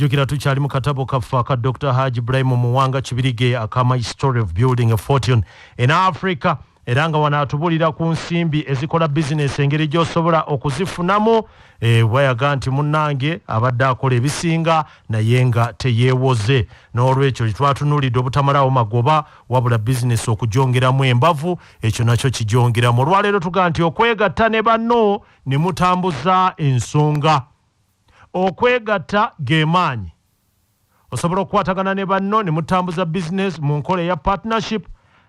Jjukira tukyali mu katabo kaffe aka Dr Haj Ibrahim Muwanga Kibirige aka My Story of Building a Fortune in Africa, era nga wano atubulira ku nsimbi ezikola bizinesi, engeri gy'osobola okuzifunamu. Bwayaga nti munnange abadde akola ebisinga naye nga teyeewoze. N'olwekyo twatunuulidde obutamalawo magoba, wabula bizinesi okugyongeramu embavu, ekyo nakyo kigyongeramu. Olwaleero tugaa nti okwegatta ne banno ne mutambuza ensonga. Okwegatta ge maanyi. Osobola okukwatagana ne banno ne mutambuza bizinesi mu nkola eya partnership,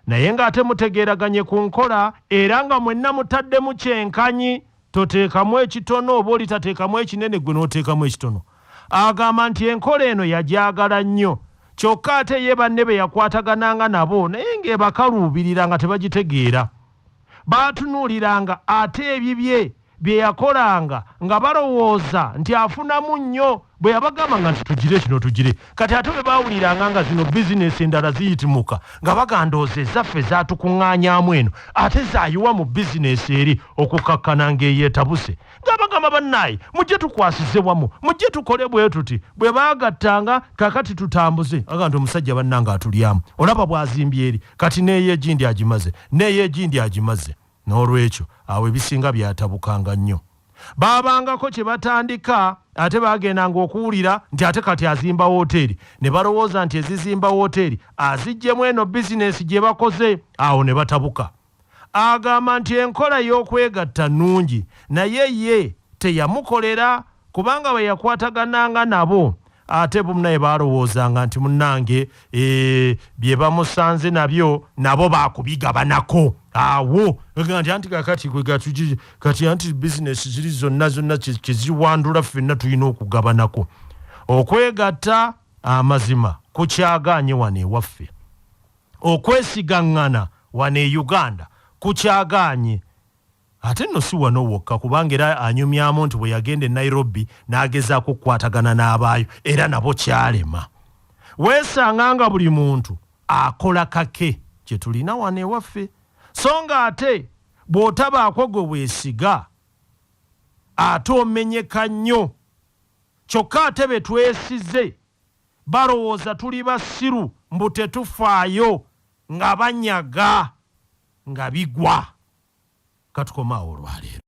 naye ng'ate mutegeeraganye ku nkola era nga mwenna mutaddemu kyenkanyi. Toteekamu ekitono oba oli tateekamu ekinene, gwe n'oteekamu ekitono. Agamba nti enkola eno yagyagala nnyo, kyokka ate ye banne be yakwatagananga nabo naye ng'ebakaluubirira, nga tebagitegeera. Baatunuuliranga ate ebibye bye yakolanga nga balowooza nti afunamu nnyo. Bwe yabagambanga nti tugire kino, tugire kati, ate bwe baawuliranga nga zino bizinesi endala ziyitimuka, nga bagandooza ezaffe zaatukuŋŋaanyaamu eno ate zaayiwa mu bizinesi eri, okukakkana ng'eyeetabuse, nga bagamba, "Bannaaye, mujje tukwasize wamu, mujje tukole bwe tuti." Bwe baagattanga, kakati tutambuze, aga nti omusajja bannanga atulyamu, olaba bw'azimbye eri, kati neeyo egindi agimaze, neeyo egindi agimaze. N'olwekyo awo ebisinga byatabukanga nnyo. Baabangako kye batandika, ate bagendanga okuwulira nti ate kati azimba woteeri, ne balowooza nti ezizimba woteeri aziggyemu eno bizinesi gye bakoze. Awo ne batabuka. Agamba nti enkola y'okwegatta nnungi, naye ye teyamukolera, kubanga bwe yakwatagananga nabo ate naye balowoozanga nti munnange bye bamusanze nabyo nabo bakubigabanako. Awo nti anti kakati kati anti bizinesi ziri zonna zonna kyeziwandula, ffenna tulina okugabanako. Okwegatta amazima kukyagaanye wano ewaffe. Okwesigaŋŋana wano e Uganda kukyagaanye. Ate nno si wano wokka, kubanga era anyumyamu nti bwe yagenda e Nairobi n'agezaako okukwatagana n'abaayo, era nabo kyalema. Weesanga nga buli muntu akola kake, kye tulina wano ewaffe. So nga ate bw'otabaako gwe weesiga, ate omenyeka nnyo. Kyokka ate be twesize balowooza tuli basiru, mbu tetufaayo, nga banyaga nga bigwa. Katukomaawo olwaleero.